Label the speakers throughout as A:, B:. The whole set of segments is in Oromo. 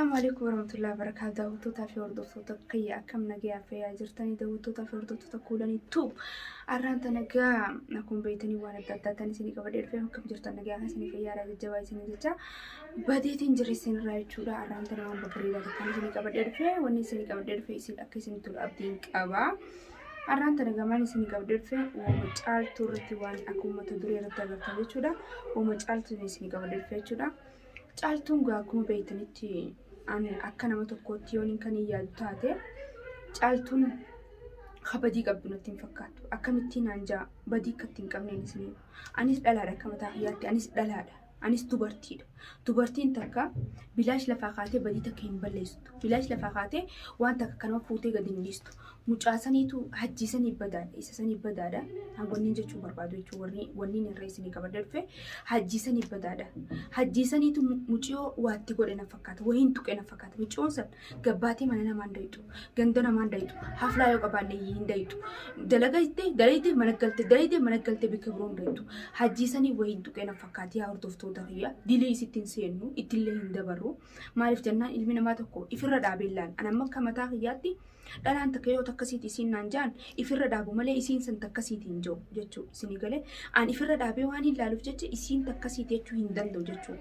A: Assalaamu alaikum warahmatullahi wabarakatuh. Daawwattootaa fi hordoftoota kiyya, akkam nagayaa fayyaa jirtanii? Daawwattootaa fi hordoftoota Kuulanii Tube, arraan tana gaa akkuma beektanii waan adda addaa tan isinii qabadhee dhufee. Akkam jirtan? Nagayaa isinii fayyaadha? Jajjabaa isinii jecha badeetiin jira isinirraa jechuudha. Arraan tana waan babbareedaa tokkoon isinii qabadhee dhufee, wanni isinii qabadhee dhufee isin akka isin tolu abdiin qaba. Arraan tana gamaan isinii qabadhee dhufee uuma Caaltuu irratti, waan akka uummata duree irratti agartan jechuudha. Uuma Caaltuu isinii qabadhee dhufee jechuudha. Caaltuun gaa akkuma beektanitti, ani akka nama tokkootti yoon kan hin yaadu taate, Caaltuun kabadii qabdu natti hin fakkaatu. Akkamittiin naan jaa, badii akka itti hin qabneen isinii. Anis dhalaadha, akka mataa kiyyaatti anis dhalaadha. Anis dubartiidha. Dubartiin takka bilaash lafaa kaatee badii takka hin balleessitu. Bilaash lafaa kaatee waan takka kanuma fuutee gadi hin dhiistu. Mucaa saniitu hajjii sanii badaadha. Isa sanii badaadha. Wanni jechuu barbaadu jechuun, warri wanni irra isinii qabadhe dhufe, hajjii sanii badaadha. Hajjii saniitu muciyoo waatti godhe na fakkaata. Wayiin tuqe na fakkaata. Muciyoon san gabbaatee mana namaan dayitu. Ganda namaan dayitu. Haflaa yoo qabaanne hin dayitu. Dalagayte dalayte mana galte, dalayte mana galte, bakka biroon dayitu. Hajjii sanii wayiin tuqe na fakkaata, yaa hordoftoota kiyya. Dilii isitti hin seennu, ittillee hin dabarru. Maaliif jennaan, ilmi namaa tokko ifirra dhaabee ilaalan. Ani amma akka mataa kiyyaatti, dhalaan takka yoo takkasiiti isiin naan jaan, ifirra dhaabu malee isiin san takkasiiti hin jiru jechuu isinii galee. An ifirra dhaabee waan hin laaluuf jecha isiin takkasiiti jechuu hin danda'u jechuu.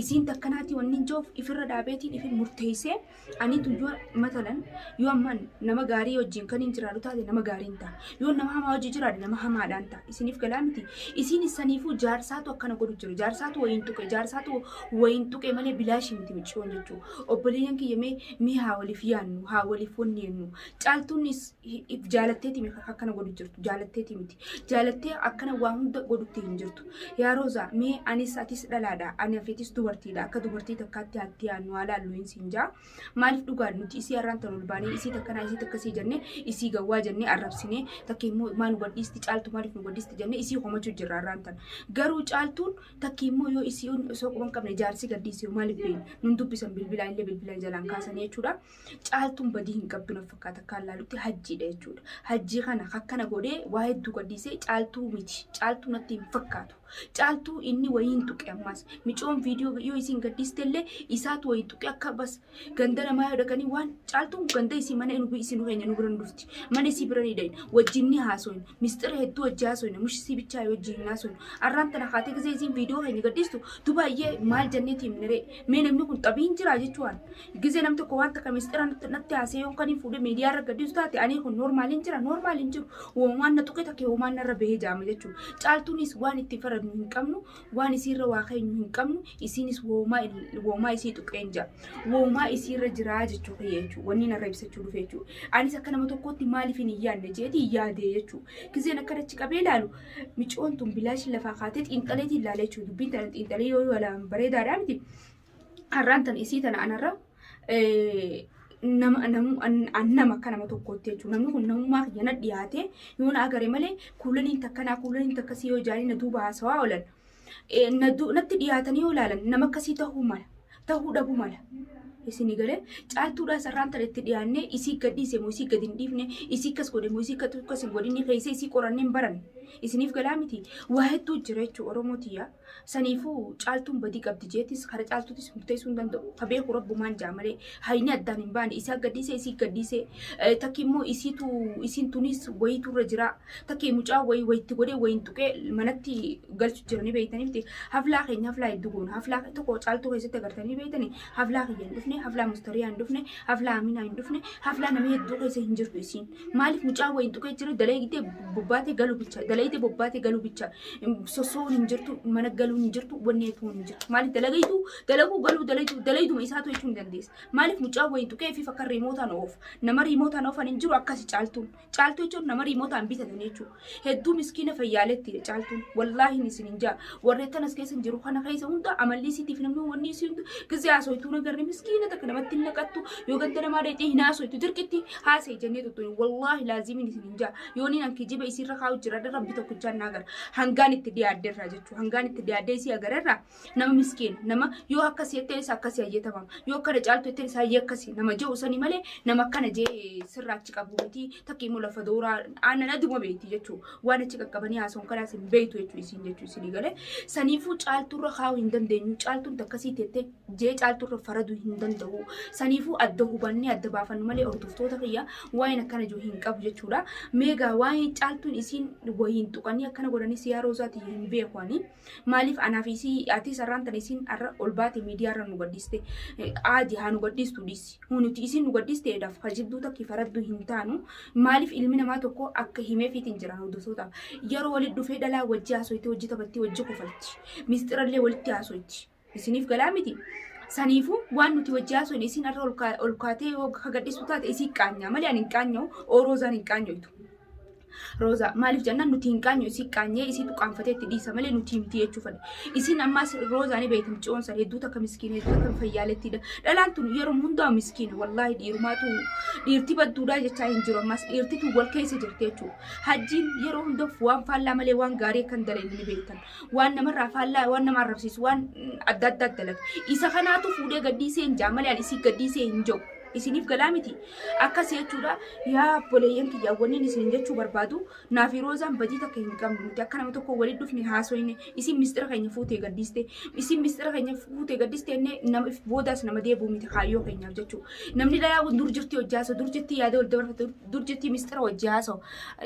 A: Isiin takkanaati wanni hin jiruuf ifirra dhaabeetiin ifin murteessee, anitu yoo matalan yoo ammaan nama gaarii wajjin kan hin jiraatu taate, nama gaariin ta'a. Yoo nama hamaa wajjin jiraate, nama hamaadhaan ta'a. Isiniif galaa miti? Isiin saniifuu jaarsaatu akkana godhu jiru. Jaarsaatu wayiin tuqe, jaarsaatu wayiin tuqe malee bilaashii miti micciyoon jechuu. Obboleeyyan kiyya, mee mee haa waliif yaannu, haa waliif wanni jennu. Caaltuunis jaalatteeti miti akkana godhu jirtu, jaalatteeti miti. Jaalattee akkana waa hunda godhutti hin jirtu. Yaa Roozaa, mee anis atis dhalaadha, ani afeetis dubartiidha. Akka dubartii takkaatti haatti yaannu, haa laallu hin siin jaa. Maaliif dhugaan nuti isii har'aan tan ol baanee isii takkanaa, isii takkasii jennee, isii gawwaa jennee arrabsinee, takka immoo maa nu gadhiisti Caaltu, maaliif nu gadhiisti jennee isii komachuu jirra har'aan tan. Garuu Caaltuun takki immoo yoo isii osoo quban qabne jaarsi gadhiise maaliif beekna? Nun dubbisan, bilbilaa illee bilbila jalaan kaasanii jechuudha. Caaltuun badii hin qabdu na fakkaata, akka laalutti Hajjiidha jechuudha. Hajjii kana akkana godhee waa hedduu gadhiisee Caaltuu miti. Caaltuu natti hin fakkaatu. Caaltuu inni wayiin tuqe ammas. Micoon viidiyoo yoo isiin gadhiiste illee isaatu wayiin tuqe. Akka bas ganda namaa yoo dhaqanii, waan Caaltuun ganda isii mana nu isii nu keenya nu bira nu dhufti. Mana isii bira ni dhayin. Wajjin ni haasoyin. Mistira hedduu wajji haasoyin. Mushisii bichaa wajjin hin haasoyin. Arraan tana kaatee gisee isiin viidiyoo keenya gadhiistu dubaay'ee maal jenneeti himne ree? Mee namni kun xabiin jira jechuun. Gisee namni tokko waan takka mistira natti haasee yoo kan hin fuudhee miidiyaa irra gadhiisu taate, ani kun normaaliin jira, normaaliin jiru. Uumamaan na tuqe, takka uumamaan narra bahee jaama jechuudha. Caaltuunis waan itti faradnu hin qabnu, waan isiirra waa keenyu hin qabnu, isiinis woomaa isii tuqeen jira. Woomaa isiirra jiraa jechuu kiyya jechuudha. Wanni narra ibsachuu dhufe jechuudha. Anis akka nama tokkootti maaliif hin yaadne jeeti yaadee jechuudha. Giseen akka achi qabee ilaalu, micoon tun bilaashi lafaa kaatee xiinxaleetiin ilaala jechuudha. Dubbiin tana xiinxalee yoo ilaalan bareedaadhaa miti. Har'aan tana isii tana anarra nama nama akka nama tokkootti jechuudha. Namni kun namummaa kiyya na dhiyaate yoo na agare malee, Kuulaniin takkanaa, Kuulaniin takkasii yoo jaanii na duuba haasawaa oolan, natti dhiyaatanii yoo ilaalan, nama akkasii ta'uu mala, ta'uu dhabuu mala. Isinii galee? Caaltuudhaa sarraan tana itti dhiyaannee isii gadhiise moo isii gadi hin dhiifne, isii akkas godhe moo isii akkas hin godhinni keessa isii qorannee hin baranne. Isiniif galaa miti? Waa hedduu jira jechuudha, Oromoo tiyya. Saniifuu Caaltuun badii qabdi jeetis kara Caaltuutis murteessuu hin danda'u. Ka beeku rabbumaan jaa malee hayni addaan hin baane. Isaa gadhiise, isii gadhiise, takki immoo isiitu isiin tunis wayiitu irra jira. Takki mucaa wayii wayitti godhee wayiin tuqee manatti galchu jira, ni beektanii miti? Haflaa keenya haflaa hedduu goona. Haflaa tokko Caaltuu keessatti agartanii beektanii, haflaa kiyya hin dhufne, haflaa Mustariyaa hin dhufne, haflaa Aminaa hin dhufne, haflaa nama hedduu keessa hin jirtu isiin. Maaliif? Mucaa wayiin tuqee jira. Dalaydee bobbaatee galu bicha, dalaydee bobbaatee galu bicha, sosoon hin jirtu, mana galuun hin jirtu, wanni hedduu hin jirtu. Maaliif? Dalagaytuu dalaguu galuu dalaytuu dalayduma isaatu jechuu hin dandeessa. Maaliif? Mucaa wayiin tuqee fi fakka riimootaan oof nama riimootaan oofan hin jiru. Akkasi Caaltuun, Caaltuu jechuun nama riimootaan bitatan jechuudha. Hedduu miskiina fayyaaletti Caaltuun, wallaahi isin hin jaa. Warreettan as keessa hin jiru kana keessa hunda amalli isiitiif namni wanni isii hunda gizee haasoytuu nagarre miskiina takka namatti hin naqattu. Yoo ganda namaa dheexee hin haasoytu, dirqitti haasa'e jennee tuttuun, wallaahi laazimiin isin hin jaa. Yoo niin an kijiba isiirra kaa'u jira, rabbi Rabbi tokkichaan naa gara. Hangaan itti dhiyaaddeerraa jechuudha. Hangaan itti dhiyaaddee isii agarerraa nama miskiina. Nama yoo akkasii jetteen isa akkasii hayyeetamaam. Yoo akkana caaltu jetteen isa hayyee akkasii nama je'u sanii malee nama akkana jee sirraa achi qabu miti. Takki immoo lafa dooraa aannan aduma beekti jechuudha. Waan achi qaqqabanii haasawwan kanaas hin beektu jechuudha isiin jechuudha isinii galee. Saniifuu caalturra kaa'uu hin dandeenyu. Caaltuun takkasii teettee jee caalturra faraduu hin danda'u. Saniifuu adda hubannee adda baafannu malee hordoftoota kiyya waa'een akkana jiru hin qabu jechuudha. Meegaa waa'een caaltuun isiin wayiin tuqanii akkana godhanii siyaa roozaati hin beeku ani. Maaliif anaaf isii ati sarraan tan isiin arra ol baate miidiyaa irra nu gaddiste aadi haa nu gaddistu dhiisi. Nuti isiin nu gaddisteedhaaf kajibduu takki faradduu hin taanu. Maaliif ilmi namaa tokko akka himeefiitiin jiran hordoftootaaf. Yeroo walitti dhufee dhalaa wajji haasoyti, wajji taphatti, wajji kofalti. Misxirallee walitti haasoyti. Isiniif galaa miti. Saniifuu waan nuti wajji haasoyne isiin arra ol kaatee yoo ka gadhiistu taate isii qaanyaa malee ani hin qaanya'u oo roozaan hin qaanyoytu. Roozaa maaliif jennaan nuti hin qaanyu isii qaanyee isiitu qaanfatee itti dhiisa malee nuti miti jechuu fedhe. Isiin ammaas roozaa ni beekti mucoon san hedduu takka miskiina hedduu takka fayyaalettidha. Dhalaan tun yeroo hundaa miskiina wallaahi dhiirumaatu dhiirti badduudhaa jechaa hin jiru ammaas dhiirtitu wal keessa jirti jechuudha. Hajjiin yeroo hunda waan faallaa malee waan gaarii akka hin dalagne ni beektan. Waan namarraa faallaa waan nama arrabsiisu waan adda addaa dalaga. Isa kanaatu fuudhee gadhiisee hin jaa malee ani isii gadhiisee hin jiru. Isiniif galaa miti. Akkas jechuudha. Yaa obboleeyyan kiyya wanni isin jechuu barbaadu naafi roozaan badii takka hin qabnu. Nuti akka nama tokko walitti dhufne haasoyne isin mistira keenya fuutee gadhiiste. Isin mistira keenya fuutee gadhiiste jennee nama boodaas nama deebi'u miti kaayyoo keenyaaf jechuudha. Namni dhalaa dur jirti hojii haasa'u, dur jirti yaada wal dabarfatu, dur jirti mistira hojii haasa'u.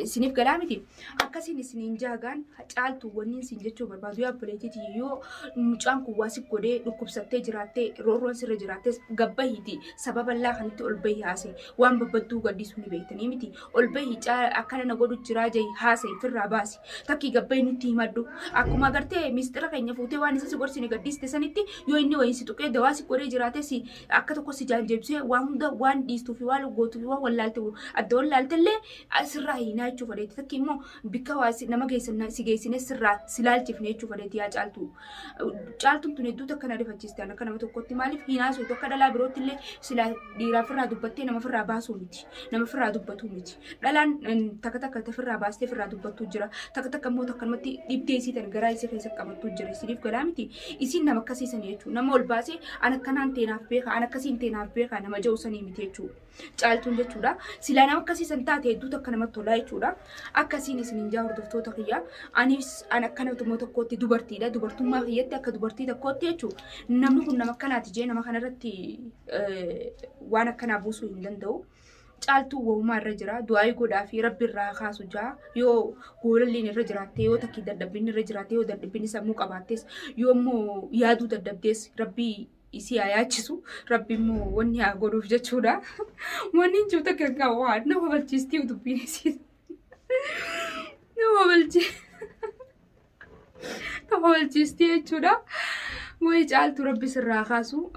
A: Isiniif galaa miti. Akkasiin isiniin jaagaan caaltu wanni isin jechuu barbaadu yaa obboleettiiti yoo mucaan kun waa si godhee dhukkubsattee jiraattee roorroon sirra jiraattes gabbahiiti sababa laa kanatti ol bahi haase waan babbadduu gadhiisu ni beektanii miti ol bahi akkana na godhu jiraa jahi haase firraa baasi takkii gabbahi nutti himadhu akkuma agartee mistira keenya fuutee waan isa si gorsine gadhiiste sanitti yoo inni wayii si tuqee dawaa si godhee jiraates akka tokko si jaanjebsee waan hunda waan dhiistuu fi waan gootuu fi waan wallaalte adda wallaalte sirraa hiinaa jechuu fedheeti. Takki immoo bikka waa nama geessan si geessine sirraa si laalchifne jechuu fedheeti yaa caaltuu. Caaltuun tun hedduu takka na rifachiiste akka nama tokkotti maaliif hiinaa soitu akka dhalaa birootti illee silaa dhiiraa firraa dubbattee nama firraa baasuu miti. Nama firraa dubbatuu miti. Dhalaan takka takka firraa baastee firraa dubbattuu jira. Takka takka immoo takkanumatti dhibdee isii tan garaa isii keessa qabattuu jira. Isiniif galaa miti. Isiin nama akkasiisan jechuudha. Nama ol baasee an akkanaan teenaaf beeka an akkasiin teenaaf beeka nama jedhu sanii miti jechuudha. Caaltuun jechuudha. Silaa nama akkasiisan taate hedduu takka namatti tolaa jechuudha. Akkasiin isiniin jaa hordoftoota kiyya. Anis an akka nama tokkootti dubartiidha. Dubartummaa kiyyatti akka dubartii tokkootti jechuudha. Namni kun nama akkanaati jee nama kanarratti waan akkanaa buusuu hin danda'u. Caaltuu wahumaa irra jira. Du'aayii godhaa fi rabbi irraa kaasu jaa. Yoo goolalliin irra jiraatte, yoo takki dadhabbinni irra jiraatte, yoo dadhabbinni sammuu qabaattes, yoo immoo yaaduu dadhabdees rabbii isii haa yaachisu. Rabbi immoo wanni haa godhuuf jechuudha. Wanni hin jiru takka hin qabu. Waan nama balchiistii dubbiin isii. Nama balchiistii jechuudha. Wayi caaltu rabbi sirraa kaasu.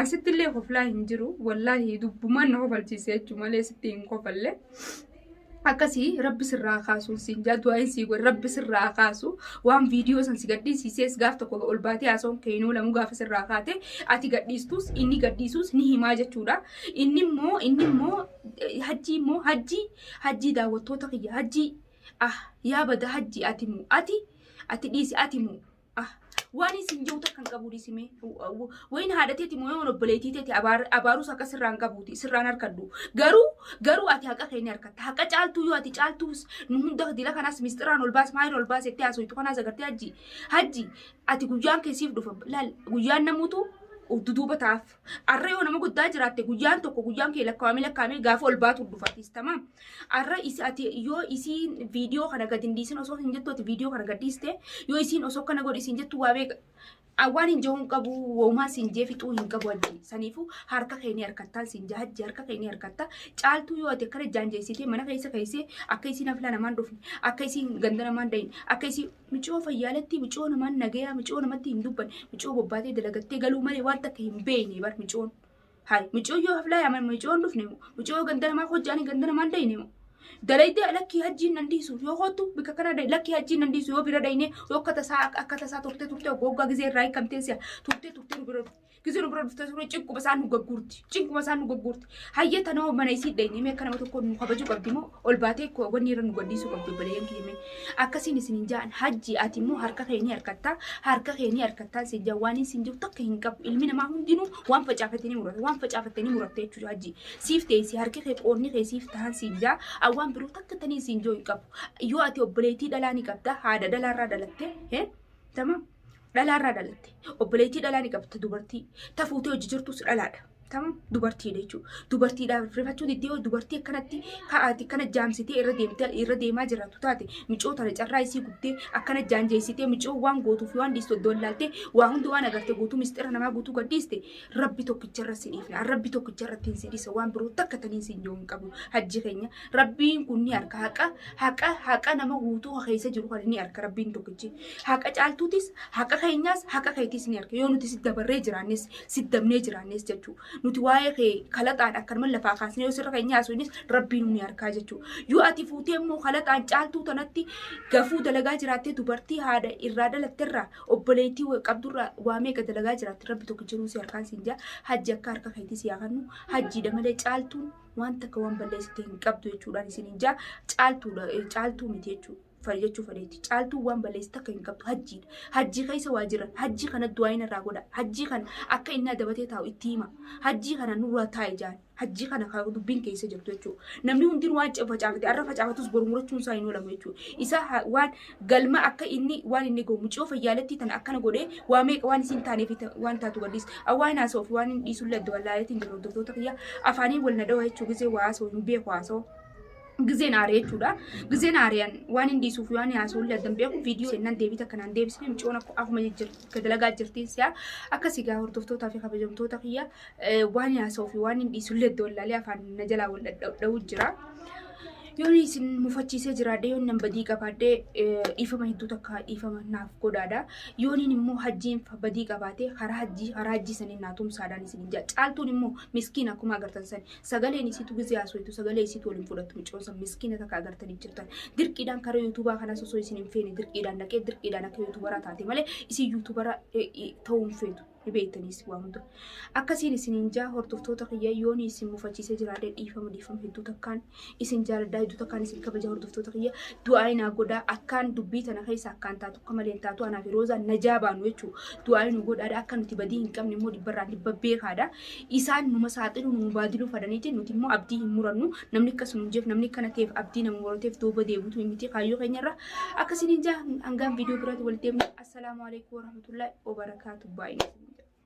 A: Asitti illee koflaa hin jiru. Wallaahi dubbumaan na kofalchiise jechuu malee sitti hin kofalle. Akkasii rabbi sirraa kaasu siin jaa du'aayin sii godhe rabbi sirraa kaasu waan viidiyoo san si gadhiisiisees gaaf tokko ol baatee haasawuun keenuu lamuu gaafa sirraa kaate ati gadhiistus inni gadhiisus ni himaa jechuudha. Inni immoo hajjii immoo hajjii daawwattoota kiyya hajjii ah yaa bada hajjii ati moo ati dhiisi ati moo ah waan isin jiru takka hin qabu dhiisime wayin haadhateeti moo yoon obboleettii teeti abaarus akka sirraan qabuuti sirraan harkadhu garuu ati haqa keenya harkatta haqa caaltuu yoo ati caaltuus nu hunda dila kanaas misxiraan ol baas maayil ol baas jettee haasoftu kanaas agartee hajji ati guyyaan keessiif dhufa laal guyyaan namuutu duduuba ta'aaf arra yoo nama guddaa jiraatte guyyaan tokko guyyaan kee lakkaawamee lakkaawamee gaafa ol baatu dhufatis tamaam arra isi ati yoo isiin viidiyoo kana gad hin dhiisin osoo hin jettu ati viidiyoo kana gad dhiiste yoo isiin osoo kana godhi isiin jettu waa beeka waan hin jiru hin qabu woomaa siin jee fixuu hin qabu hajji saniifuu harka kee ni harkattaa siin jee hajji harka kee ni harkatta caaltuu yoo ati akkana jaanjeessitee mana keessa keessee akka isiin aflaa namaan dhufne akka isiin ganda namaan dahin akka isiin micoo fayyaalatti micoo namaan nagayaa micoo namatti hin dubban micoo bobbaatee dalagattee galuu malee waan takka hin beekne bar micoon hay micoo yoo aflaa yaaman micoon dhufne micoo ganda namaa hojjaanii ganda namaan dahine moo dalaydee lakkii hajjiin nan dhiisu yoo kootu bika kana dhayi lakkii hajjiin nan dhiisu yoo bira dhayne yoo akka tasaa turte turte goggaa gizee irraa hiikamtee si'a turte turte nu bira dhufte. Gizee nu bira dhuftee suuraa cinquma isaan nu gagguurti. Cinquma isaan nu gagguurti. Hayyee tanoo mana isii dhayne mee akka nama tokko nu kabajuu qabdi moo ol baatee wanni irra nu gadhiisuu qabdi obboleeyyan kiyya mee. Akkasiin isin hin ja'an hajji ati immoo harka kee ni harkattaa harka kee ni harkattaa isin ja'an waan isin jiru takka hin qabu. Ilmi namaa hundinuu waan facaafatee ni murata waan facaafattee ni muratta jechuudha hajji. Siif teessi harki kee qoonni kee siif tahan siin ja'a waan biroo takka tanii siin jiru hin qabu. Yoo ati obboleettii dhalaa ni qabda haadha dhalaarraa dhalatte tamam dhalaarraa dhalatte obboleettii dhalaa ni qabda dubartii tafuutee hojii jirtus dhalaadha. Tamam dubartiidha jechuudha. Dubartiidhaaf rifachuu diddee yoo dubartii akkanatti ka'aati akkana jaamsitee irra deemtee irra deemaa jiraattu taate micoo tana carraa isii gubdee akkana jaanjeessitee micoo waan gootuuf waan dhiistu iddoo laaltee waa hundi waan agarte guutuu mistira namaa guutuu gadhiiste rabbi tokkicharra si dhiifna. Rabbi tokkicharratti hin si dhiisa waan biroo takka taniin si hin qabu hajji keenya. Rabbiin kun ni harka haqa haqa haqa nama guutuu keessa jiru kan ni harka rabbiin tokkichi. Haqa caaltuutis haqa keenyaas haqa keetis ni harka yoo nuti si dabarree jiraannes si dabnee jiraannes jechuudha. Nuti waa'ee kee kalaxaan akkanuma lafaa kaasnee yoo sirra keenya haasofnes rabbiin ni harkaa jechuudha. Yoo ati fuutee immoo kalaxaan caaltuu tanatti gafuu dalagaa jiraattee dubartii haadha irraa dhalatterraa obboleettii qabdurraa waa meeqa dalagaa jiraatte rabbi tokkichi si harkaan siin jaa hajji akka harka keetii si haa kennu hajjiidha malee caaltuun waan takka waan balleessite hin qabdu jechuudhaan isin hin jaa caaltuudha caaltuu miti jechuudha. Jechuu fedheetti caaltuu waan balleessite takka hin qabdu hajjiidha. Hajjii keessa waa jira. Hajjii kana du'aa irraa godha. Hajjii kana akka inni adabatee taa'u itti hima. Hajjii kana nurraa taa'e jaan. Hajjii kana dubbiin keessa jirtu jechuudha. Namni hundinuu waan facaafate arra facaafatus boru murachuun isaa hin oolamu jechuudha. Isa waan galma akka inni waan inni godhu mucoo fayyaaletti tana akkana godhee waa meeqa waan isin taaneef waan taatu gadhiis. Waan haasa'uuf waan hin dhiisullee adda wallaaleetiin jiru hordoftoota kiyya afaaniin wal na dhawa jechuudha gisee waa haasa'u hin beeku haasa'u. Gizeen aaree jechuudha. Gizeen aareen waan hin dhiisuuf waan haasa'ullee addan beeku viidiyoo seennan deebita akkanaan deebisne mucoon akkuma dalagaa jirtiin si'a akkasii gaa hordoftootaa fi kabajamtoota kiyya waan haasa'uu fi waan hin dhiisullee adda wallaalee afaan na jalaa wal dha'uu jira. Yoon isin mufachiisee jiraadhe yoon nan badii qabaadhe dhiifama hedduu takka dhiifama naaf godhaadha. Yooniin immoo hajjiin badii qabaate karaa hajjii karaa hajjii saniin naa tumsaadhaan isin hin jaa. Caaltuun immoo miskiina akkuma agartan san sagaleen isiitu gizee haasoftu sagalee isiitu waliin fudhattu micoon san miskiina takka agartanii jirtan. Dirqiidhaan karaa yuutuubaa kanas osoo isin hin feene dirqiidhaan dhaqee dirqiidhaan akka yuutuubaraa taate malee isin yuutuubara ta'uu hin feetu. Ni beektaniis waan hunda. Akkasiin isiniin jaa hordoftoota kiyya yoon isin mufachiisee jiraadhe dhiifama dhiifama hedduu takkaan isin jaaladhaa hedduu takkaan isin kabaja hordoftoota kiyya du'aa inaa godhaa akkaan dubbii tana keessa akkaan taatu akka malee hin taatu anaa fi roozaan najaa baanu jechuu du'aa inuu godhaadha akka nuti badii hin qabne immoo dhibbarraa dhibba beekaadha. Isaan numa saaxilu numa baadiluu fadhaniiti nuti immoo abdii hin murannu namni akkas nuun jeef namni akkana ta'eef abdii nama murateef duuba deebitu miti kaayyoo keenyarra akkasiin jaa hangaan viidiyoo biraatti walitti deemnu assalaamu alaikum warahmatullahi wabarakaatu baay'ee.